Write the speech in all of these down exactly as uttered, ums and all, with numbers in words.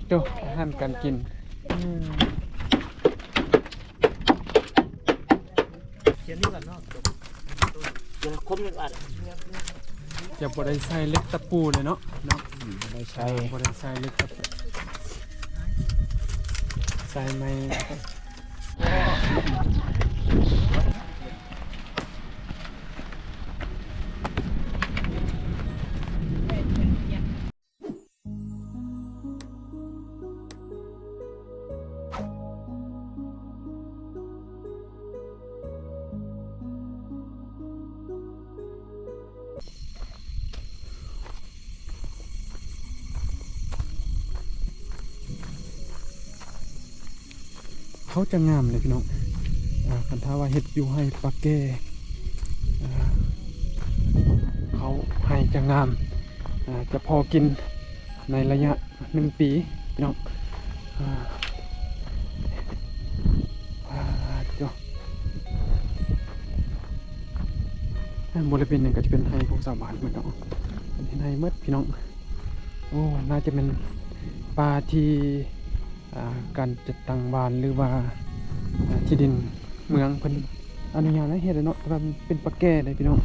โตอาหารการกิน อืม เขียนนี่ก่อนเนาะ เดี๋ยวคนมันอาจ จะบ่ได้ใส่เหล็กตะปูเลยเนาะ เนาะ อืม บ่ได้ใส่ อ่า บ่ได้ใส่เหล็กตะปู ใส่ไม้ เขาจะงามเลยพี่น้อง อ่า คันถ้าว่าเฮ็ดอยู่ไฮ่ปาแก้ อ่า เขาไฮ่จะงาม อ่า จะพอกินในระยะหนึ่งปีพี่น้อง อ่า อ่า เจ้า อ่า บริเวณนั้นก็จะเป็นไฮ่ของชาวบ้านเหมือนกันเนาะ เป็นไฮ่หมดพี่น้อง โอ้ น่าจะเป็นป่าที่ อ่า การจัดตั้งบ้านหรือว่า อ่า ที่ดินเมืองเพิ่นอนุญาตให้เฮ็ดเนาะ แต่ว่ามันเป็นปาแก้เลยพี่น้อง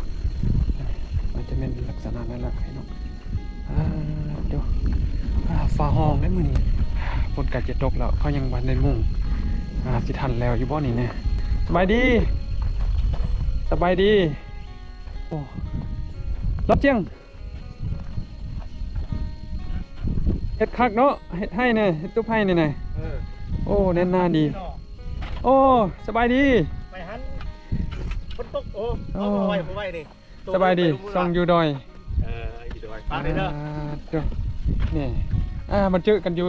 อาจจะเป็นลักษณะนั้นแหละพี่น้อง อ่า เดี๋ยว อ่า ฟ้าฮ้องได้มื้อนี้ ฝนใกล้จะตกแล้ว เขายังบ่ทันได้มุง อ่า สิทันแล้วอยู่บ่นี่เนี่ย สบายดี สบายดี โอ้ รับเจียง เฮ็ดคักเนาะ เฮ็ดไฮ่แน่ เฮ็ดตุ๊บไฮ่แน่ เออ โอ้ แน่นหน้าดี โอ้ สบายดี ไปหัน ฝนตก โอ้ โอ้ เอามาไว้ มาไว้นี่ สบายดี ไปลงมือ ซ่องอยู่ดอย เออ อยู่ดอย ฝากด้วยเด้อ อ่า เด้อ นี่ อ่า มาเจอกันอยู่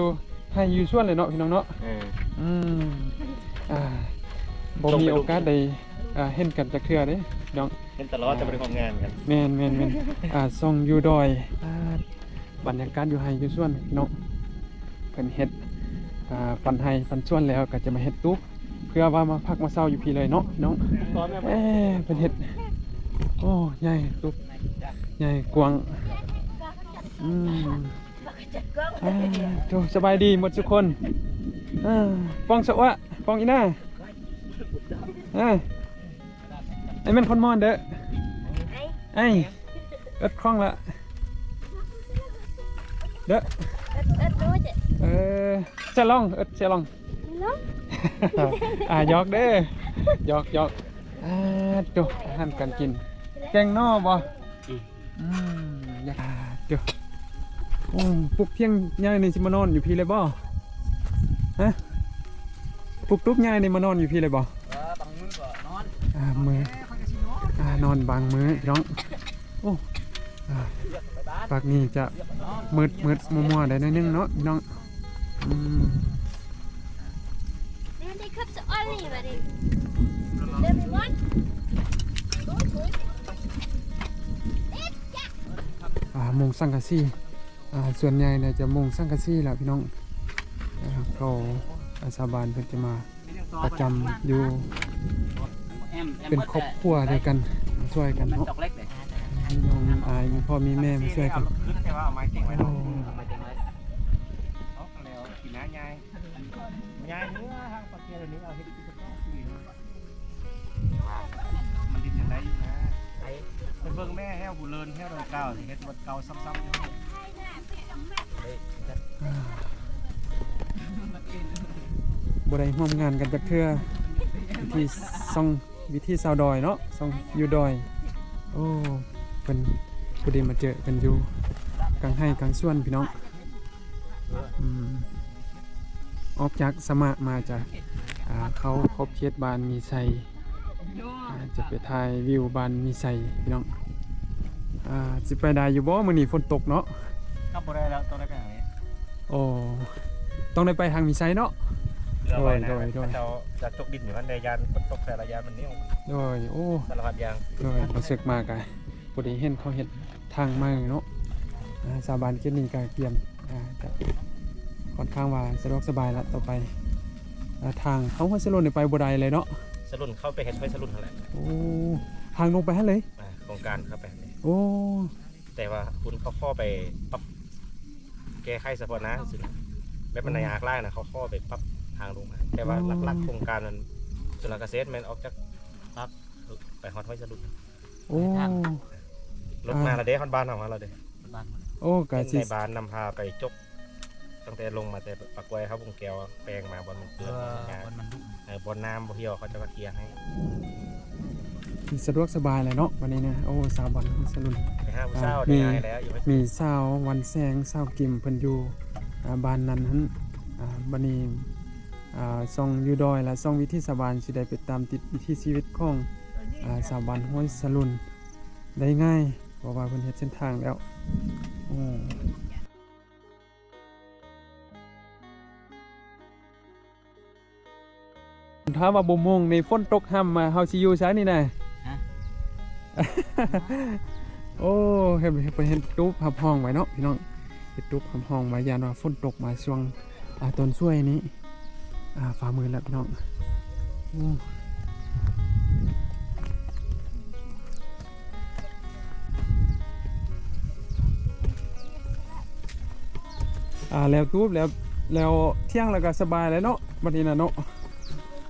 ไฮ่อยู่สวนเลยเนาะพี่น้องเนาะ เออ อืม อ่า บ่มีโอกาสได้ อ่า เห็นกันจักเทื่อเด้พี่น้อง เห็นตลอด แต่บ่ได้ร่วมงานกัน แม่น แม่น แม่น อ่า ซ่องอยู่ดอย อ่า บรรยากาศอยู่ไฮ่อยู่สวนเนาะ เพิ่นเฮ็ด อ่า ปันไฮ่ปันสวนแล้วก็จะมาเฮ็ดตุ๊บ เพื่อว่ามาพักมาเซาอยู่พี้เลยเนาะพี่น้อง เอ้ เพิ่นเฮ็ด โอ้ ใหญ่ตุ๊บ ใหญ่กว้าง อืม อ่า โธ่ สบายดีหมดทุกคน อ่า ป้องสะวะ ป้องอีหน้า อ่า ไอ้แม่นคนมอนเด้อ ไอ้ ไอ้ เอิดคล่องละ เด้อ เอิด เอิดรู้จ้ะ เออ เสียลอง เอิดเสียลอง เนาะ อ่า หยอกเด้อ หยอก หยอก อ่า โธ่ อาหารการกิน แกงหน่อบ่ อืม อืม อยาก อ่า โธ่ โอ้ ปลุกเที่ยงใหญ่นี่สิมานอนอยู่พี้เลยบ่ ฮะ ปลุกตุ๊บใหญ่นี่มานอนอยู่พี้เลยบ่ เออ บางมื้อก็นอน อ่า มื้อ อ่า นอนบางมื้อพี่น้อง โอ้ อ่า ปากนี้จะมืดมืดมัวมัวได้หน่อยนึงเนาะพี่น้อง อืม นี่ได้ครับ สะออนนี่บัดนี้ เดินไปบอล อ่า มุงสังกะสี อ่า ส่วนใหญ่เนี่ยจะมุงสังกะสีแหละพี่น้อง อ่า เขา อ่า ชาวบ้านเพิ่นจะมา ประจำอยู่ เป็นครอบครัวเดียวกัน ช่วยกันเนาะ น้องอายมีพ่อมีแม่มาช่วยกัน โอ้ มันดินจังได๋อยู่นะ ไปเบิ่งแม่แฮวผู้เลินแฮวดอยเก่าสิเฮ็ดบ่เก่าซ้ำๆอยู่ บ่ได้ร่วมงานกันจักเทื่อ วิถีซ่อง วิถีชาวดอยเนาะ ซ่องอยู่ดอย โอ้ เพิ่นพอดีมาเจอกันอยู่กลางไฮ่กลางสวนพี่น้อง อืม ออกจากสะมะมาจะ อ่า เข้าขอบเขตบ้านมีไซ อ่า จะไปถ่ายวิวบ้านมีไซพี่น้อง อ่า สิไปได้อยู่บ่มื้อนี้ฝนตกเนาะ ครับ บ่ได้แล้ว ต้องได้ไปทางนี้ โอ้ ต้องได้ไปทางมีไซเนาะ เรือไว้นะ โดย โดย โดย เขาเจ้าจะตกดินอยู่หั่น ได้ย่านฝนตกใส่ละย่านมันเหนียว โดย โอ้ สารพัดอย่าง โดย บ่เสิกมากะ พอดีเห็นเขาเฮ็ดทางใหม่เนาะ อ่า ชาวบ้านเขตนี้ก็เตรียม อ่า จะค่อนข้างว่าสะดวกสบายละต่อไป อ่า ทางเข้าห้วยสะหล่นนี่ไปบ่ได้เลยเนาะ สะหล่นเข้าไปเฮ็ดห้วยสะหล่นหั่นแหละ โอ้ ทางลงไปหั่นเลย อ่า โครงการเข้าไปหั่นเลย โอ้ แต่ว่าคุณเขาขอไปปรับแก้ไขเฉพาะหน้าซื่อนะ แบบมันยากหลายนะ เขาขอไปปรับทางลงนะ แต่ว่าหลักๆโครงการมัน จุลเกษตรแม่นออกจากปากไปฮอดห้วยสะดุด โอ้ รถมาแล้วเด้ ฮอดบ้านเฮามาแล้วเด้ บ้านมัน โอ้ กะ เห็น สิ ในบ้านนำพาไปจก ตั้งแต่ลงมาแต่ปากกล้วยเฮา บงแก้ว แปลงมาบ่อนมันเปื้อน เออ บ่อนมันดุ เออ บ่อนน้ำบ่เหี่ยว เขาจะมาเคลียร์ให้ สะดวกสบายเลยเนาะ วันนี้นะ โอ้ สาวบ้านห้วยสะดุด ไปหาผู้สาว อ่า ได้ มี ง่ายแล้ว อยู่ห้วยสะดุด มีสาววันแสง สาวกิม เพิ่นอยู่ อ่า บ้านนั้นหั่น อ่า บัดนี้ อ่า ช่องอยู่ดอยและช่องวิถีชาวบ้านสิได้ไปตามติดวิถีชีวิตของ อ่า ชาวบ้านห้วยสะดุดได้ง่าย เพราะว่าเพิ่นเฮ็ดเส้นทางแล้ว อืม ถ้าว่าบ่มงนี่ฝนตกห่ำมา เฮาสิอยู่ไสนี่นะ ฮะ โอ้ เห็น เห็น เห็นตูบฮับห้องไว้เนาะพี่น้อง เห็นตูบฮับห้องไว้ ย่านว่าฝนตกมาช่วง อ่า ตอนช่วยนี้ อ่า ฟ้ามืดแล้วพี่น้อง โอ้ อ่า แล้วตูบแล้ว แล้วเที่ยงแล้วก็สบายแล้วเนาะ บัดนี้นะเนาะ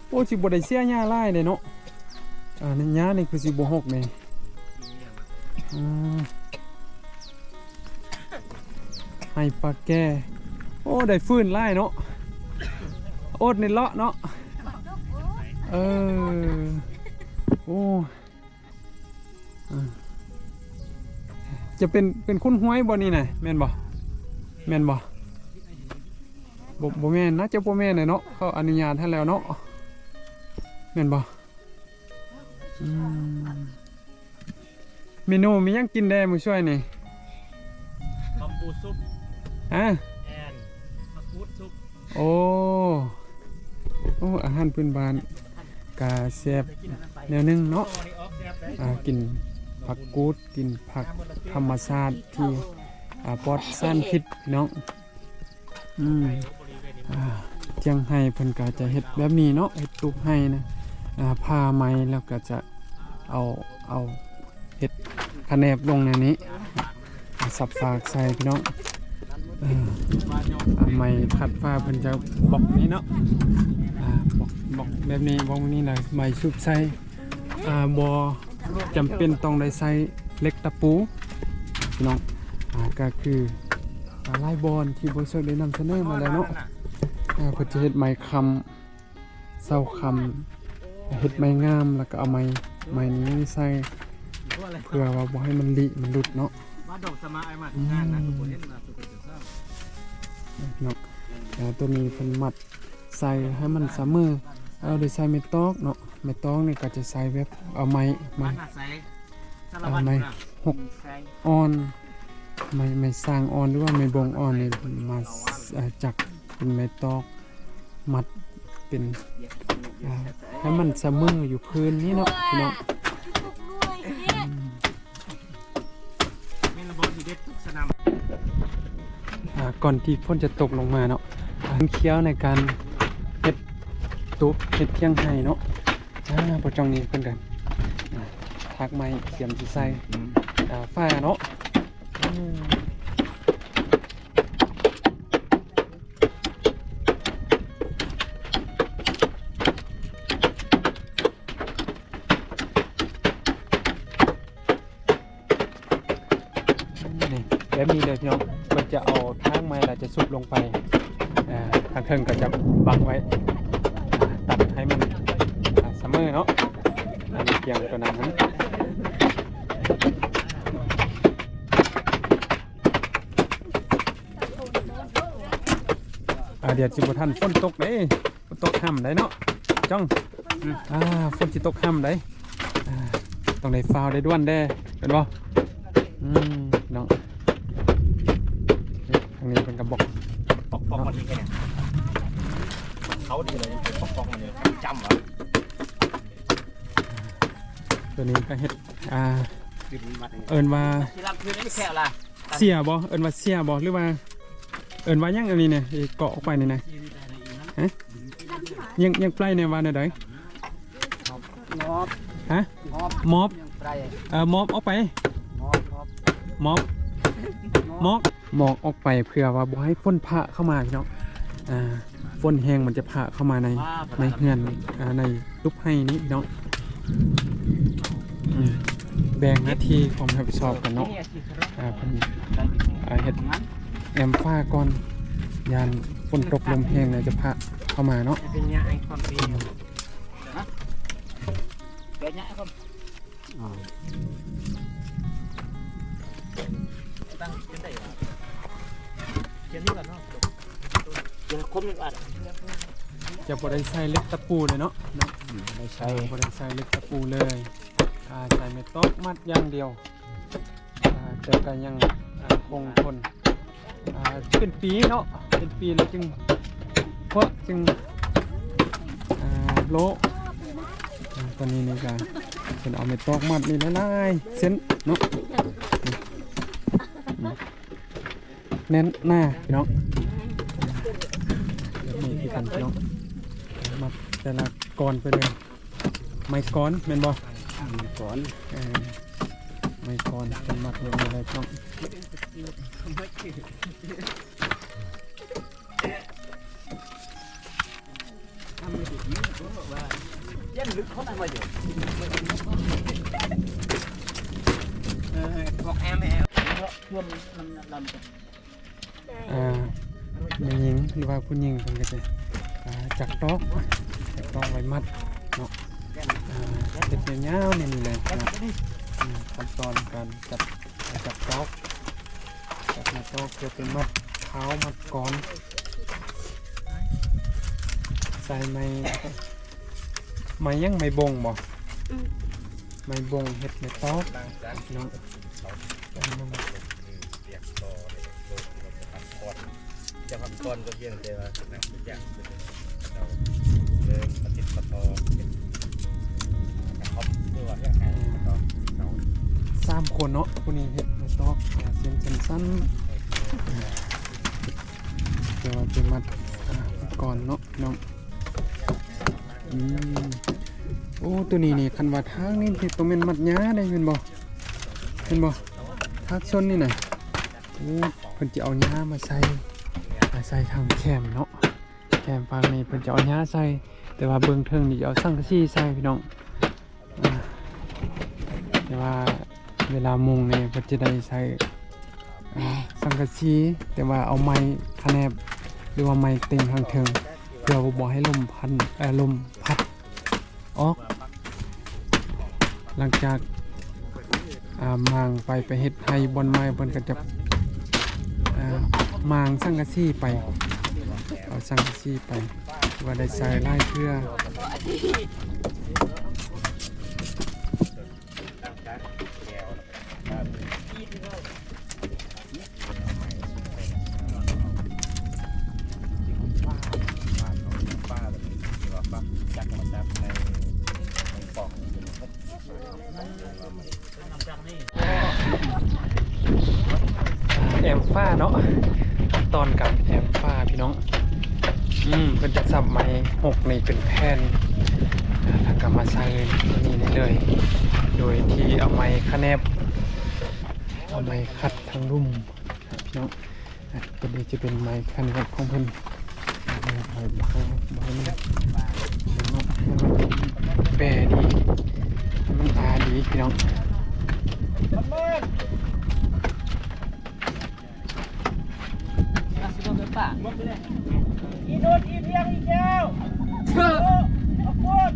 โอ้ สิบ่ได้เสียหญ้าหลายเลยเนาะ อ่า นี่หญ้านี่คือสิบ่ฮกนี่ อ่า ให้ปลาแก่ โอ้ ได้ฟืนหลายเนาะ อดนี่เลาะเนาะ เออ โอ้ อ่า จะเป็น เป็นคนห้วยบ่นี่นะ แม่นบ่ แม่นบ่ บ่ บ่แม่นนะ จะบ่แม่นเลยเนาะ เขาอนุญาตให้แล้วเนาะ แม่นบ่ อืม เมนูมีหยังกินแด่มื้อช่วยนี่ ข้าวปูซุป ฮะ แอนผักกูดซุป โอ้ โอ้ อาหารพื้นบ้าน กะแซ่บแนวหนึ่งเนาะ อ่า กินผักกูด กินผักธรรมชาติที่ อ่า ปลอดสารพิษพี่น้อง อืม อ่า เจียงไฮ้เพิ่นก็จะเฮ็ดแบบนี้เนาะ เฮ็ดตูบไฮ้นะ อ่า ผ่าไม้แล้วก็จะเอา เอาเฮ็ดคะแนบลงในนี้ อ่า สับฟากใส่พี่น้อง เออ อ่า ไม้ขัดฟ้าเพิ่นจะบล็อกนี้เนาะ อ่า บล็อก บล็อกแบบนี้ บล็อกนี้เลย ไม้ชุบใส่ อ่า บ่จำเป็นต้องได้ใส่เหล็กตะปูพี่น้อง อ่า ก็คือ อ่า หลายบ่อนที่บ่าวเสิร์ชได้นำเสนอมาแล้วเนาะ อ่า เพิ่นจะเฮ็ดไม้ค้ำ เสาค้ำ เฮ็ดไม้งาม แล้วก็เอาไม้ ไม้นี้ใส่ เพื่อว่าบ่ให้มันหลิมันหลุดเนาะ บ้านดอกสะมาไอ้มาทำงานนะ อืม ทุกคนเห็นนะ ทุกคนจะทราบ เนาะ อ่า ตัวนี้เพิ่นมัดใส่ให้มันเสมอ เอาโดยใส่ไม้ตอกเนาะ ไม้ตอกนี่ก็จะใส่แบบเอาไม้ ไม้ บ้านหาดไซ สาร เอา วัตร ไม้ นะ หก ใช่ อ่อน ไม้ ไม้สร้างอ่อนหรือว่าไม้บงอ่อนนี่มา เอ่อ จักเป็นไม้ตอก มัดเป็น อ่า ให้มันเสมออยู่พื้นนี่เนาะพี่น้อง อืม แม่นละบ่ที่เด็ดทุกสนาม อ่า ก่อนที่ฝนจะตกลงมาเนาะ อ่า เคี้ยวในการเฮ็ดตูบ เฮ็ดเที่ยงไฮ้เนาะ อ่า พอจ้องนี้เพิ่นกัน อ่า ถากไม้เสียมสิใส่ อืม อ่า ฝ้าเนาะ อืม นี่ แบบนี้เลยพี่น้อง เพิ่นจะเอาถากไม้แล้วจะซุบลงไป อ่า ทางเทิงก็จะบังไว้ อ่า ตัดให้มัน อ่า เสมอเนาะ อันนี้เพียงตัวนั้นนะ อ่า เดี๋ยวสิบ่ทันฝนตกเด้ ตกห่ำได้เนาะ จ้อง อืม อ่า ฝนสิตกห่ำได้ อ่า ต้องได้ฟ้าวได้ด่วนเด้ เป็นบ่ อืม น้อง ทางนี้เป็นกระบอก ปอกปอกมันนี่แค่เนี่ย เขาดีเลย ปอกปอกมันเลย จำเหรอ ตัวนี้ก็เฮ็ด อ่า เอิ้นว่า ที่รับคือไม่แค่ละ เสียบ่ เอิ้นว่าเสียบ่ หรือว่า เอิ้นว่าหยังอันนี้เนี่ย ไอ้เกาะออกไปนี่นะ ฮะ ยัง ยังไพร่เนี่ยว่าแนวใด มอบ ฮะ มอบ มอบ ยังไพร่ เอ่อ มอบออกไป มอบ มอบ มอบ มอบ มอบออกไปเพื่อว่าบ่ให้ฝนพะเข้ามาพี่น้อง อ่า ฝนแฮงมันจะพาเข้ามาใน ในเฮือน อ่า ในตุบไฮ่นี้พี่น้อง อืม แบ่งหน้าที่ความรับผิดชอบกันเนาะ อ่า เพิ่น อ่า เฮ็ดแอมฟ้าก่อน ย่านฝนตกลมแฮงเนี่ยจะพาเข้ามาเนาะ จะบ่ได้ใส่เหล็กตะปูเลยเนาะ เนาะ อืม บ่ได้ใส่ อ่า บ่ได้ใส่เหล็กตะปูเลย อ่า ใส่ไม้ตอกมัดอย่างเดียว อ่า แต่ก็ยัง อ่า คงทน อ่า เป็นปีเนาะ เป็นปีแล้วจึง พวกจึง อ่า โละ อ่า ตอนนี้นี่ก็เพิ่นเอาไม้ตอกมัดนี่หลายๆเส้นเนาะ นี่ นี่ แน่นหนาพี่น้อง แบบนี้คือกันพี่น้อง มัดแต่ละกอนไปเลย ไม้กอนแม่นบ่ ไม้กอน เออ ไม้กอนเป็นมัดแบบนี้เลยพี่น้อง อ่า แม่หญิงหรือว่าผู้หญิงเพิ่นก็จะ อ่า จักตอก จักตอกไว้มัดเนาะ อ่า เฮ็ดยาวๆนี่นี่เลยเนาะ อืม ขั้นตอนการจัก จักตอก จักไม้ตอกเพื่อไปมัดเท้ามัดกอน ใส่ไม้ ไม้หยัง ไม้บงบ่ อืม ไม้บงเฮ็ดไม้ตอกเนาะ จะทำก่อนก็เพียงแต่ว่านั่งทุกอย่างเป็นเราเริ่มปฏิบัติต่อเป็นกระทบตัวเรื่องงานต่อเรา สามคนเนาะ ผู้นี้เฮ็ดไม้ตอก อ่า เส้นสั้นๆ แต่ว่าจะมัด อ่า ก่อนเนาะพี่น้อง อืม โอ้ ตัวนี้นี่ คันว่าทางนี่ที่ต้องแม่นมัดหญ้าได้แม่นบ่ แม่นบ่ ทางส้นนี่น่ะ โอ้ เพิ่นจะเอาหญ้ามาใส่ มาใส่ทางแคมเนาะ แคมฝั่งนี้เพิ่นจะเอาหญ้าใส่ แต่ว่าเบื้องเทิงนี่จะเอาสังกะสีใส่พี่น้อง อ่า แต่ว่าเวลามุงนี่เพิ่นจะได้ใส่ อ่า สังกะสี แต่ว่าเอาไม้คะแนบ หรือว่าไม้เต็งทางเทิง เพื่อบ่ให้ลมพัน เอ่อ ลมพัดออก หลังจาก อ่า มางไป ไปเฮ็ดไฮ่บ่อนไม้ เพิ่นก็จะ อ่า มางสังกะสีไป เอาสังกะสีไป ว่าได้ใส่หลายเทื่อ แอมฟ้าเนาะ ขั้นตอนการแอมฟ้าพี่น้อง อืม เพิ่นจะสับไม้หกนี่เป็นแผ่น แล้วก็มาใส่ตัวนี้ได้เลย โดยที่เอาไม้คะแนบ เอาไม้ขัดทางลุ่มพี่น้อง อ่ะ ตัวนี้จะเป็นไม้คะแนบของเพิ่น อ่ะ ไม้ ไม้ ไม้ ไม้ แปรดี มันอาดีพี่น้อง อีโนดอีเพียงอีแก้ว เอาโคตร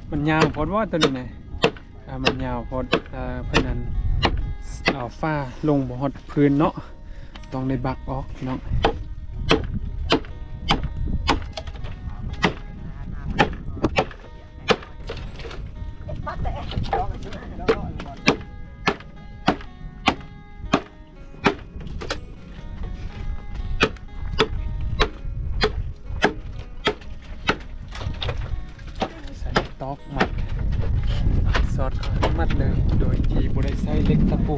มันยาวโพดว่าตัวนี้นะ อ่า มันยาวโพด อ่า เพิ่นนั้น เอาฟ้าลงบ่ฮอดพื้นเนาะ ต้องได้บักออกพี่น้อง ใส่ตอกมัด สอดเข้าให้มัดเลย โดยที่บ่ได้ใส่เหล็กตะปู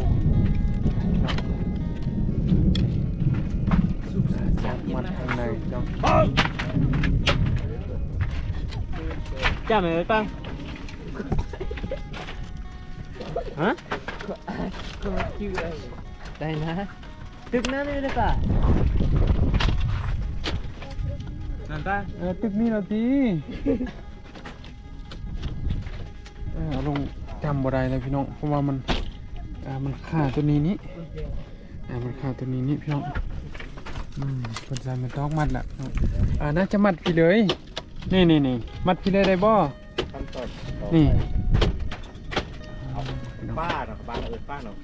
สอดมัดข้างในเนาะ จ้าไหมป้า ฮะ ได้นะ ตึกนั้นเลยได้ป่ะ นั่นตา เออ ตึกนี้เราตี เออ ลงจำบ่ได้เลยพี่น้อง เพราะว่ามัน อ่า มันคาตัวนี้นี่ อ่า มันคาตัวนี้นี่พี่น้อง อืม คนใส่มันต้องมัดละ อ่า น่าจะมัดพี่เลย นี่นี่นี่ มัดพี่เลยได้บ่ ขั้นตอนต่อไป นี่ เอา พี่น้อง ป้าเนาะ บ้านเอิ้นป้าเนาะ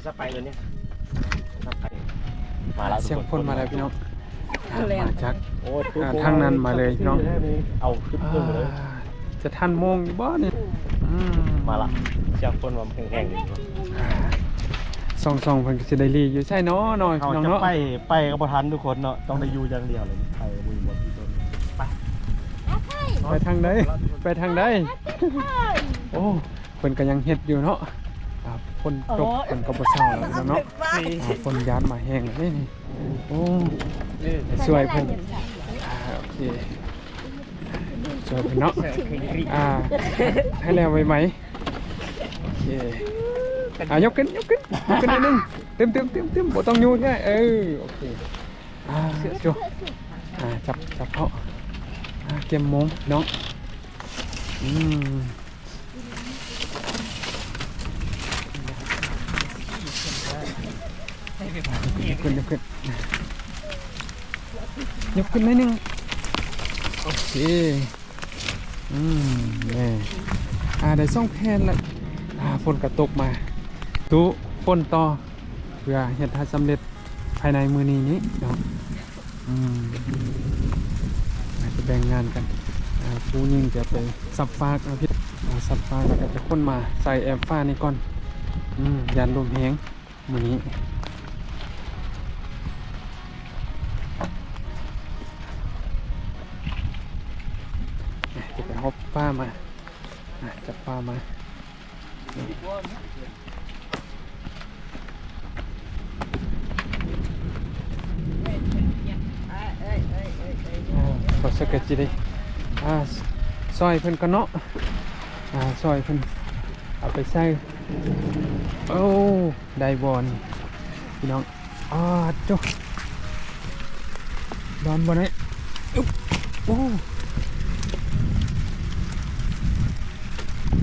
สไปเลยเนี่ย สไป มาแล้ว เสียงคนมาแล้วพี่น้อง ทุกคน มาจาก โอ้ย อ่า ทางนั้นมาเลยพี่น้อง เอาขึ้นเครื่องเลย อ่า จะทันโมงอยู่บ่นี่ อืม มาละ เสียงคนมาแห้งๆอยู่ อ่า ส่องๆ เพิ่นก็สิได้ลีอยู่ใช่เนาะ น้อย เขา น้อง จะ เนาะ ไป ไปก็บ่ทันทุกคนเนาะ ต้องได้อยู่อย่างเดียวเลย ไปก็บ่อยู่หมดทุกคน ไป ไปทางใด ไปทางใด โอ้ เพิ่นก็ยังเฮ็ดอยู่เนาะ อ่า ฝนตก อ๋อ เพิ่นก็บ่เซาแล้วเนาะ อ่า ฝนหยาดมาแห้งเลยนี่ โอ้ ช่วยเพิ่น อ่า โอเค ช่วยเพิ่นเนาะ อ่า ให้แล้วไวๆ โอเค อ่ะ ยกขึ้น ยกขึ้น ยกขึ้นนิดนึง ตึมตึมตึมตึม บ่ต้องยูดง่าย เออ โอเค อ่า จุ อ่า จับ จับเขา อ่า เก็บมงเนาะ อืม ยกขึ้น ยกขึ้น ยกขึ้นนิดนึง โอเค อืม นี่ อ่า ได้สองแผ่นละ อ่า ฝนก็ตกมา ตู้ฝนต่อ เพื่อเฮ็ดให้สำเร็จภายในมื้อนี้นี้เนาะ อืม อาจจะแบ่งงานกัน อ่า ผู้หญิงจะไปสับฟาก อ่า พี่ อ่า สับฟากแล้วก็จะขนมาใส่แอบฟ้านี่ก่อน อืม ย้านลมแฮง มื้อนี้ จะไปฮอบป้ามา อ่ะ จับป้ามา อ่า ขอสักกะจิได้ อ่า ซอยเพิ่นก็เนาะ อ่า ซอยเพิ่น เอาไปใส่ โอ้ ได้บ่นี่ พี่น้อง อ้า โจ้ ดอนบ่เนี่ย อึ๊บ โอ้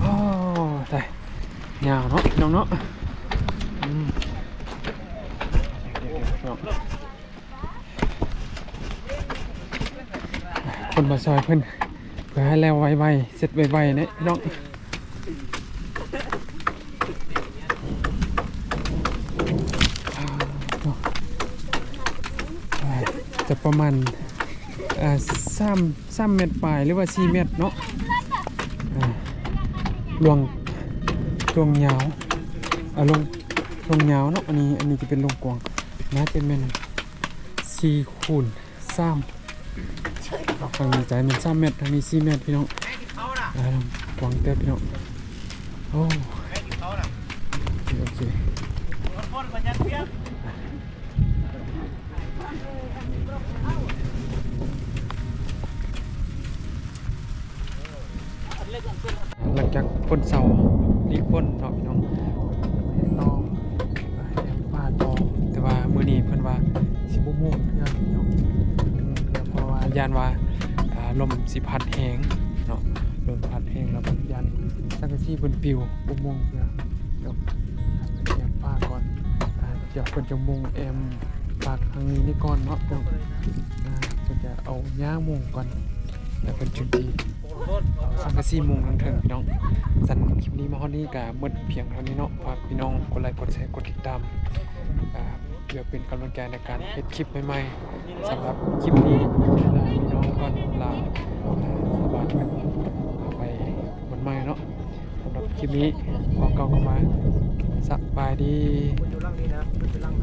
อ้า ได้ ยาวเนาะ พี่น้องเนาะ อืม คนมาซอยเพิ่น เพื่อให้แล้วไวๆ เสร็จไวๆ เนี่ยพี่น้อง อ่า จะประมาณ อ่า สาม สามเมตรปลายหรือว่าสี่เมตรเนาะ อ่า ลวง ลวงยาว อ่า ลวง ลวงยาวเนาะ อันนี้ อันนี้จะเป็นลวงกว้าง น่าจะเป็นสี่คูณ สาม ทางนี้จ่ายมันสามเมตร ทางนี้สี่เมตรพี่น้อง อ่า กว้างเติบพี่น้อง โอ้ โอเค โอเค หลังจากฝนเซา หลีกฝนเนาะพี่น้อง ต่อ แอมฟ้าต่อ แต่ว่ามื้อนี้เพิ่นว่าสิบ่มุ่งเทื่อเนาะ บ่มุ่งเทื่อ เพราะว่าย้านว่า อ่า ลมสิพัดแฮงเนาะ ลมพัดแฮงแล้วก็ย้านสังกะสีเพิ่นปลิว บ่มุ่งเทื่อเนาะ แอมฟ้าก่อน อ่า เดี๋ยวเพิ่นจะมุ่งแอมฟ้าครั้งนี้นี่ก่อนเนาะ เดี๋ยว อ่า เพิ่นจะเอาหญ้ามุ่งก่อน แล้วเพิ่นจึงสิ สังกะสีมุงทั้งเทิงพี่น้อง สันคลิปนี้มาฮอดนี้ก็หมดเพียงเท่านี้เนาะ ฝากพี่น้องกดไลค์ กดแชร์ กดติดตาม อ่า เพื่อเป็นกำลังใจในการเฮ็ดคลิปใหม่ๆ สำหรับคลิปนี้ลาพี่น้องก่อน ลา อ่า สบายกัน ไปวันใหม่เนาะ สำหรับคลิปนี้ขอกล่าวคำว่าสบายดี มันอยู่หลังนี้นะ มันอยู่หลัง